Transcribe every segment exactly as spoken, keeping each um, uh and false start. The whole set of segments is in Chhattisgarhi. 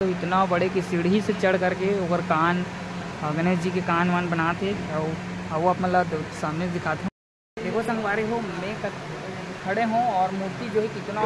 तो इतना बड़े कि सीढ़ी से चढ़ करके ओकर कान, अ, गणेश जी के कान वान बनात हे। अउ, अउ आप मन ला दो-, सामने दिखात हूँ। देखो संगवारी हो, मैं कत-, खड़े हों और मूर्ति जो है कितना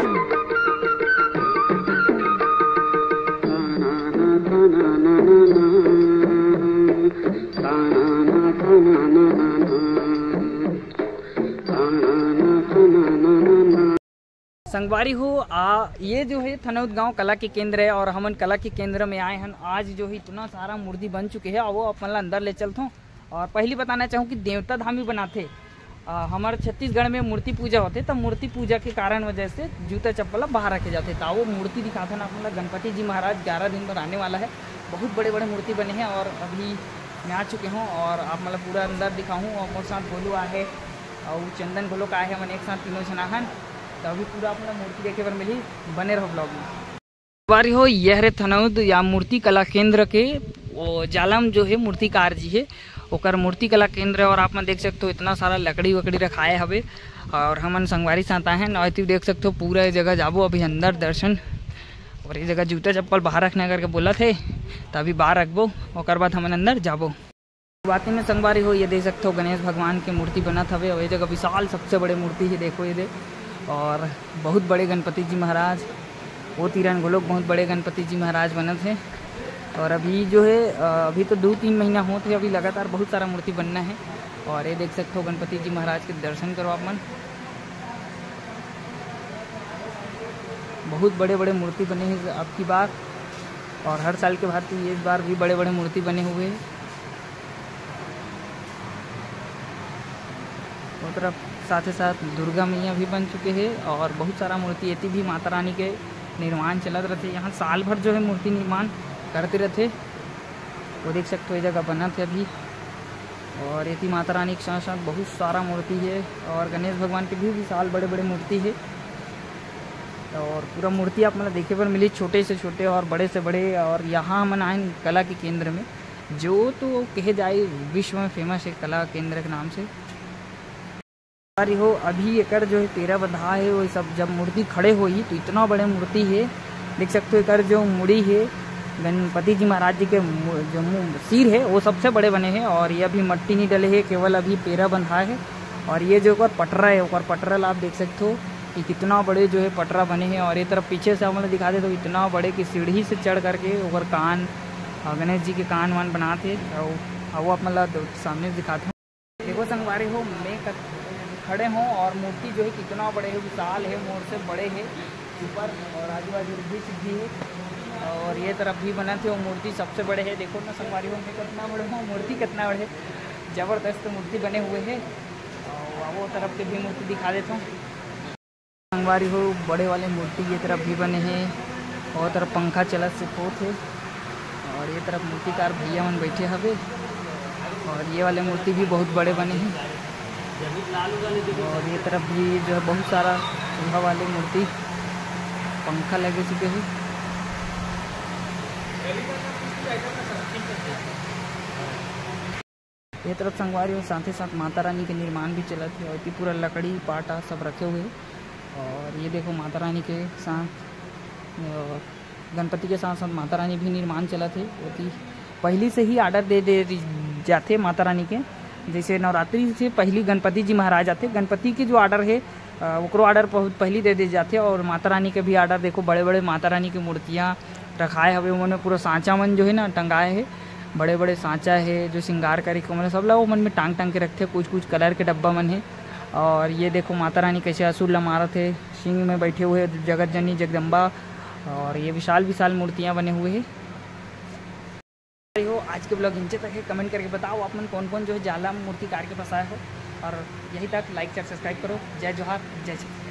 संगवारी हो, आ, ये जो है थनौद गांव कला के केंद्र है और हमन कला के केंद्र में आए हन। आज जो है इतना सारा मूर्ति बन चुके हैं, वो अपन ला अंदर ले चलथों। और पहली बताना चाहूँ कि देवता धामी बनाथे। आ, हमर छत्तीसगढ़ में मूर्ति पूजा होथे, त मूर्ति पूजा के कारण वजह से जूता चप्पल ला बाहर रखे जाथे। त वो मूर्ति दिखाथन आप मन ला, गणपति जी महाराज ग्यारह दिन बर आने वाला है। बहुत बड़े-बड़े मूर्ति बने हैं और अभी मैं आ चुके हूँ और आप मन ला पूरा अंदर दिखाहूँ। और मोर साथ गोलू आहे अउ चंदन घलोक आहे, हमन एक साथ तीनों झन आहन। त अभी पूरा आप मन ला मूर्ति देखे बर मिलही, बने रहो vlog में। संगवारी हो, ये हरे थनौद या मूर्ति कला केंद्र के वो जालम जो है मूर्तिकार जी है, ओकर मूर्ति कला केंद्र। और आप मन देख सकते हो इतना सारा लकड़ी वकड़ी रखाए हवे। और हमन संगवारी साथ आए हैं, और देख सकते हो पूरा ये जगह जाबो अभी अंदर दर्शन। और ये जगह जूता चप्पल बाहर रखना करके बोलथे, त अभी बाहर रखबो, ओकर बाद हमन अंदर जाबो। शुरुआती में संगवारी हो, ये देख सकते हो गणेश भगवान के मूर्ति बनत हवे। और ये जगह विशाल सबसे बड़े मूर्ति है, देखो ये दे, और बहुत बड़े गणपति जी महाराज, वो तीरन घलोक बहुत बड़े गणपति जी महाराज बनत है। और अभी जो है, अ, अभी तो दो तीन महीना होत है, अभी लगातार बहुत सारा मूर्ति बनना है। और ये देख सकते हो गणपति जी महाराज के दर्शन करो आप मन, बहुत बड़े बड़े मूर्ति बने हैं अब की बार। और हर साल के भांति इस बार भी बड़े बड़े मूर्ति बने हुए हैं। वो तरफ साथ ही साथ दुर्गा मैया भी बन चुके हैं और बहुत सारा मूर्ति, एती भी माता रानी के निर्माण चलत रहथे। यहाँ साल भर जो है मूर्ति निर्माण करते रहथे। वो देख सकते हो, ये जगह बनत है अभी। और एती माता रानी के साथ साथ बहुत सारा मूर्ति है और गणेश भगवान के भी विशाल बड़े बड़े मूर्ति है। और पूरा मूर्ति आप मन ला देखे बर मिली, छोटे से छोटे और बड़े से बड़े। और यहाँ हमन आए कला के केंद्र में, जो तो कहे जाए विश्व में फेमस है कला केंद्र के नाम से। संगवारी हो, अभी एकर जो है पेरा बंधा है, वो सब जब मूर्ति खड़े होही तो इतना बड़े मूर्ति है। देख सकते हो एकर जो मुड़ी है, गणपति जी महाराज जी के मु-, जो मु-, सिर है, वो सबसे बड़े बने हैं। और ये अभी मट्टी नहीं डले है, केवल अभी पेरा बंधा है। और ये जो ओकर पटरा है, ओकर पटरा ला आप देख सकते हो कि कितना बड़े जो है पटरा बने हैं। और ये तरफ पीछे से आप मन ला दिखा दे तो इतना बड़े कि सीढ़ी से चढ़ करके ओकर कान, अ, गणेश जी के कान वान बनात हे। अउ, अउ वो आप मन ला दो-, सामने दिखात हूँ। देखो संगवारी हो, मैं कत-, खड़े हों और मूर्ति जो है कितना बड़े है, विशाल है, मोर से बड़े है ऊपर। और आजू बाजू वृक्ष भी है। और ये तरफ भी बनत है, वो मूर्ति सबसे बड़े है। देखो ना संगवारी हो, मैं कितना बड़े हूँ, मूर्ति कितना बड़े है, जबरदस्त मूर्ति बने हुए है। और वो तरफ के भी मूर्ति दिखा देता हूँ। संगवारी हो, बड़े वाले मूर्ति ये तरफ भी बने हैं और तरफ पंखा चलत से होत है। और ये तरफ मूर्तिकार भैया मन बैठे हवे और ये वाले मूर्ति भी बहुत बड़े बने हैं। और ये तरफ भी जो है बहुत सारा चूहा वाले मूर्ति, पंखा लगे चुके हैं। ये तरफ संगवारी हो, साथ ही साथ माता रानी के निर्माण भी चलत है और ये पूरा लकड़ी पाटा सब रखे हुए हैं। और ये देखो माता रानी के साथ, अ, गणपति के साथ साथ माता रानी भी निर्माण चलत है। ओती पहली से ही ऑर्डर दे दे जाथे माता रानी के, जैसे नवरात्रि से पहली गणपति जी महाराज आथे, गणपति के जो ऑर्डर है, अ, ओकरो ऑर्डर बहुत पहली दे दे जाथे। और माता रानी के भी ऑर्डर देखो, बड़े बड़े माता रानी की मूर्तियाँ रखाए हवे, ओमन में पूरा सांचा मन जो है ना टंगाए है, बड़े बड़े सांचा है जो श्रृंगार करे के, ओमन सब ला ओमन में टांग टांग के रखथे। कुछ कुछ कलर के डब्बा मन है। और ये देखो माता रानी कैसे असुर ला मारत है, सिंह में बैठे हुए जगत जननी जगदम्बा। और ये विशाल विशाल मूर्तियाँ बने हुए है। हो, आज के vlog इंचे तक है। कमेंट करके बताओ आप मन कौन कौन जो है जालम मूर्तिकार के पास आए हो। और यही तक, लाइक शेयर सब्सक्राइब करो। जय जोहार, जय छत्तीसगढ़।